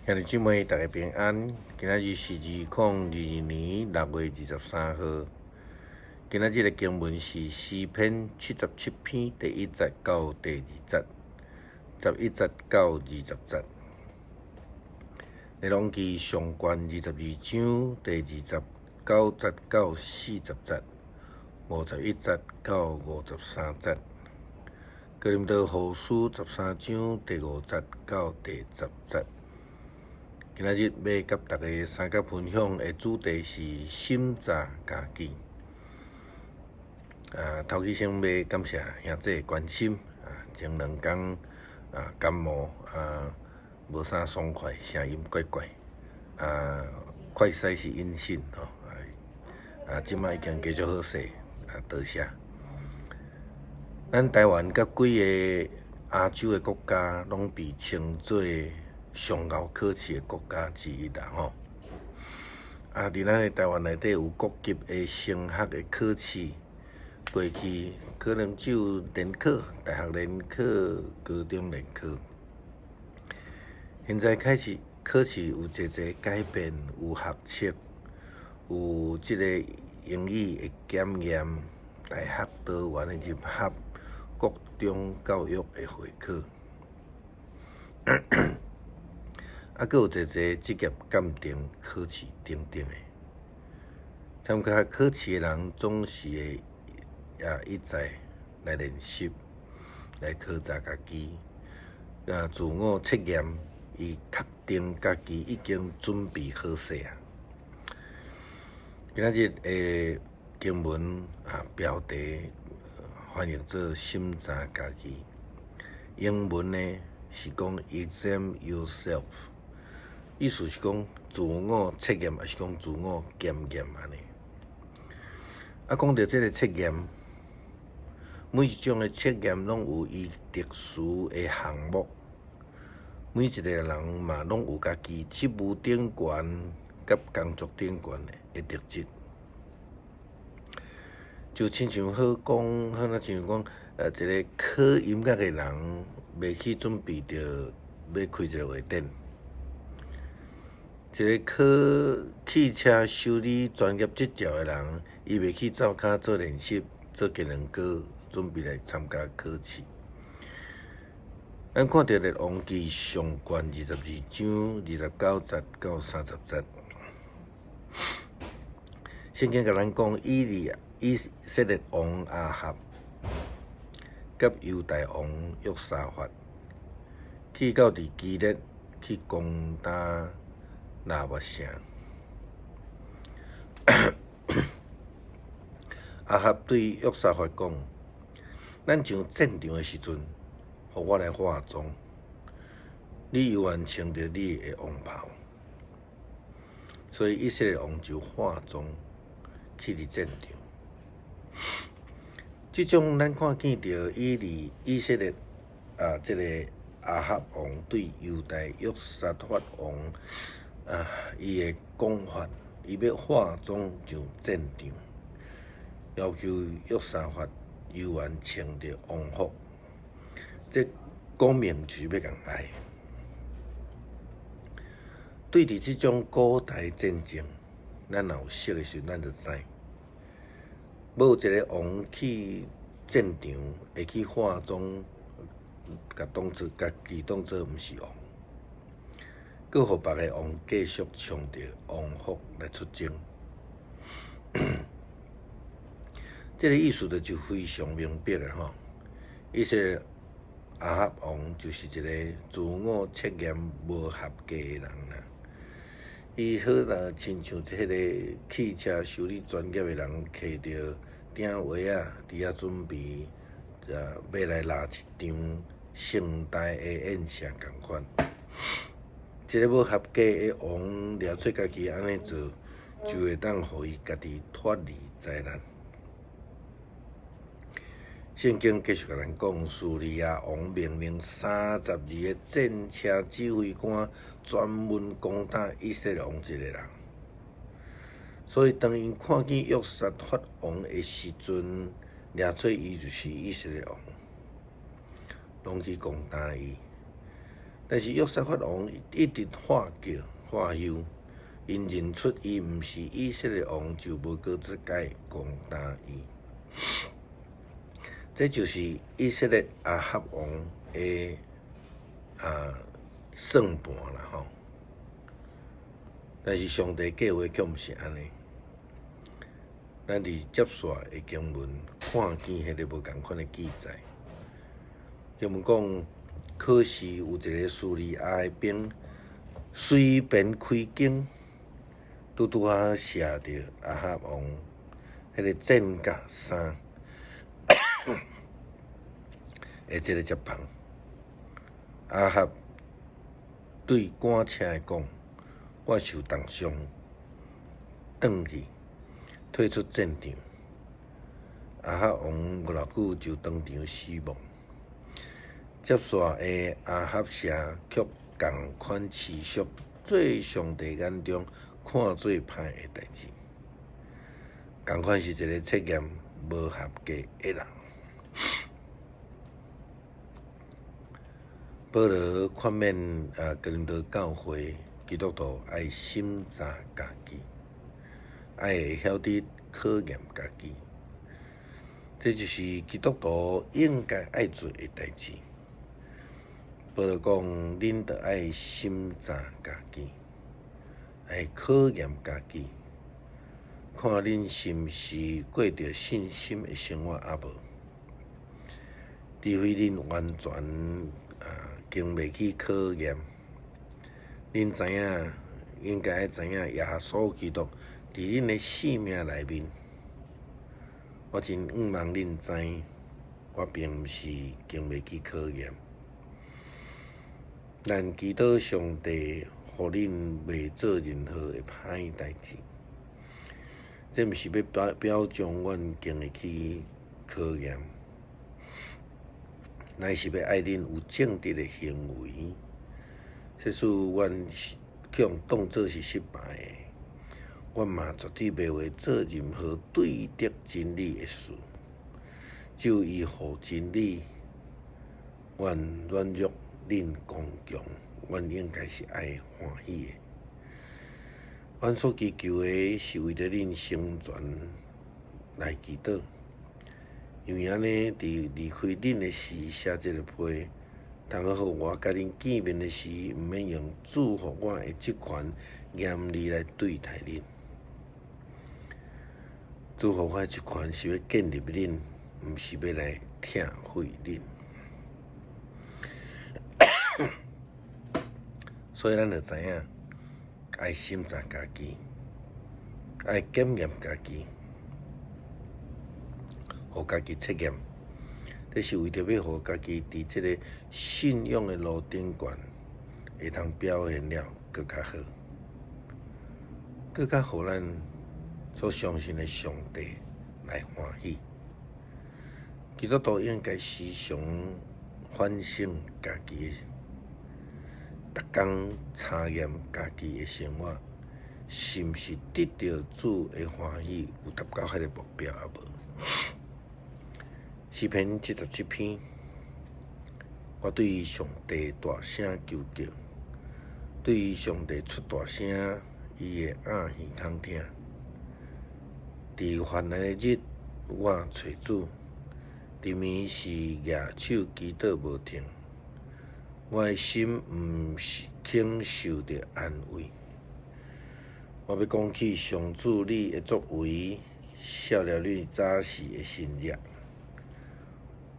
兄弟姊妹，大家平安。今仔日是2022年6月23號。今仔日的經文是詩篇77篇第1節到第2節，11節到20節。列王紀上卷22章第29節到40節，51節到53節。哥林多後書13章第5節到第10節。今仔日欲佮大家相佮分享的主題是審查家己。頭起先欲感謝兄弟的關心。前2工感冒無啥爽快，聲音怪怪。快篩是陰性吼。這馬已經繼續好勢，多謝。咱台灣佮幾个亞洲的國家，攏被稱做上𠢕考試的國家之一啦吼。佇咱的台灣內底有各級的升學的考試，過去可能只有聯考、大學聯考、高中聯考。現在開始考試有濟濟改變，有學測，有這個英語的檢驗，大學多元的入學，各種教育的會考。閣有濟濟職業鑑定考試等等的，參加考試的人總是會一再來練習，來考察家己，自我測驗，以確定家己已經準備好勢啊。今仔日的經文標題翻譯做審查家己，英文呢是講 examine yourself。意思是講自我測驗，抑是講自我檢驗按呢。講著這个測驗，每一種的測驗攏有伊特殊的項目，每一个人嘛攏有家己職務頂懸佮工作頂懸的特質。就親像好講，好若像講，一个考音樂的人，袂去準備著欲開一个畫展。一个考汽車修理專業執照的人，伊袂去灶跤做練習，做技能膏，準備來參加考試。咱看著列王紀上卷22章29節到30節，聖經共咱講，以色列王亞哈佮猶大王約沙法去到佇基列去攻打喇末城。亞哈對約沙法講：咱上戰場的時陣，予我來化妝，你猶原穿著你的王袍。所以以色列王就化妝去佇戰場。這種咱看見著以色列這个亞哈王對猶大約沙法王伊的講法，伊欲化妝上戰場，要求約沙法猶原穿著王服，這講明就是欲共害。對佇這種古代戰爭，咱若有識的時陣，咱就知，無一个王去戰場會去化妝，共當做家己當做毋是王，閣予別个王繼續穿著王服來出征。這个意思就非常明白的吼。以色列亞哈王就是一个自我測驗無合格的人啦。伊好若親像彼个汽車修理專業的人，提著鼎鞋仔，佇遐準備，欲來拉一場盛大的宴席仝款。一个無合格的王，掠做家己按呢做，就會當予伊家己脫離災難。聖經繼續共咱講，敘利亞王命令32个戰車指揮官專門攻打以色列王一個人。所以當𪜶看見約沙法王的時陣，掠做伊就是以色列王，攏去攻打伊。但是約沙法王一直喝叫喝休，𪜶認出伊毋是以色列王，就無閣再敢攻打伊。這就是以色列亞哈王的算盤啦吼。但是上帝計劃卻毋是按呢。咱佇接紲的經文看見彼个無仝款的記載。經文講，可是有一個敘利亞的兵隨便開弓，拄拄仔射著亞哈王彼个戰甲衫的這个接縫。亞哈對趕車的講：我受重傷，轉去退出戰場。亞哈王無偌久就當場死亡。接紲的亞哈謝卻仝款持續做上帝眼中看做歹的代誌，仝款是一個測驗無合格的人。保羅勸勉哥林多教會基督徒愛審查家己，愛會曉得考驗家己，這就是基督徒應該愛做的代誌。保羅講，恁著愛審查家己，愛考驗家己，看恁是毋是過著信心的生活抑無？除非恁完全經袂起考驗，恁知影應該愛知影耶穌基督佇恁的性命內面。我真向望恁知，我並毋是經袂起考驗。咱祈禱上帝，予恁袂做任何的歹代誌。這毋是欲表彰阮經會起考驗，乃是欲愛恁有正直的行為。即使阮去予當做是失敗的，阮嘛絕對袂會做任何對敵真理的事。只有依予真理，阮軟弱，恁剛強，阮應該是愛歡喜的。阮所祈求的是為著恁成全來祈禱，因為按呢，佇離開恁的時寫這個批，通好予我佮恁見面的時，毋免用主予我的職權嚴厲來對待恁。主予我的職權是欲建立恁，毋是欲來拆毀恁。所以咱著知影，愛審查家己，愛檢驗家己，予家己測驗，這是為著欲予家己佇這个信仰的路頂懸，會通表現了閣較好，閣較予咱所相信的上帝來歡喜。基督徒應該時常反省家己，逐工查驗家己的生活，是毋是得著主的歡喜，有達到彼个目標抑無？詩篇77篇，我對上帝大聲求叫，對上帝出大聲，伊會掩耳空聽。佇患難的日，我揣主；暝暝時舉手祈禱無停，我的心毋肯受著安慰。我欲講起上主你的作為，痟了你早時的神蹟。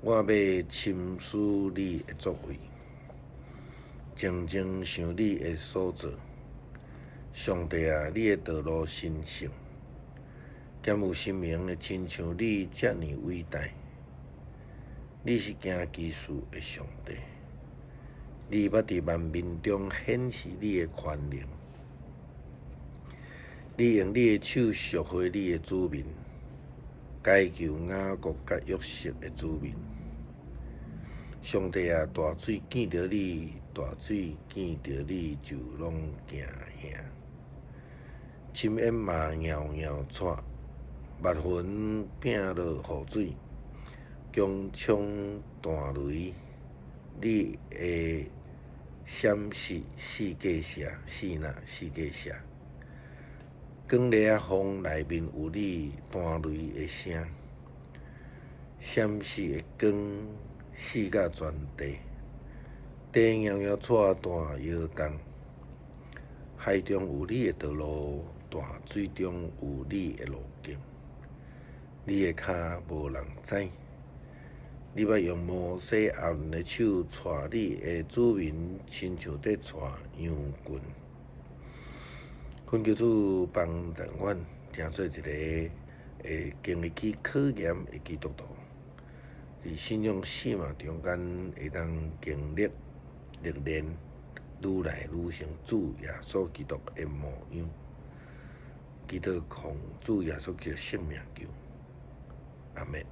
我欲深思你的作為，靜靜想你的所做。上帝啊，你的道路神聖，敢有神明會親像你遮爾偉大？你是行奇事的上帝，你捌佇萬民中顯示你的權能，你用你的手贖回你的子民，解救雅各佮約瑟的子民。上帝啊，大水見著你，大水見著你就攏驚嚇。深淵嘛搖搖掣，密雲摒落雨水，強衝彈雷，你的閃爍四界射，四若四界射。光烈仔風內面有你彈雷的聲，閃爍的光四甲全地，地搖搖掣斷搖動。海中有你的道路，大水中有你的路徑。你的跤無人知。你捌用摩西亞倫的手帶你的子民，親像佇帶羊群。懇求主幫助阮，成做一个會經得起考驗的基督徒，佇信仰生命中間會當經歷歷練，愈來愈像主耶穌基督的模樣。祈禱奉主耶穌基督聖名求，阿們。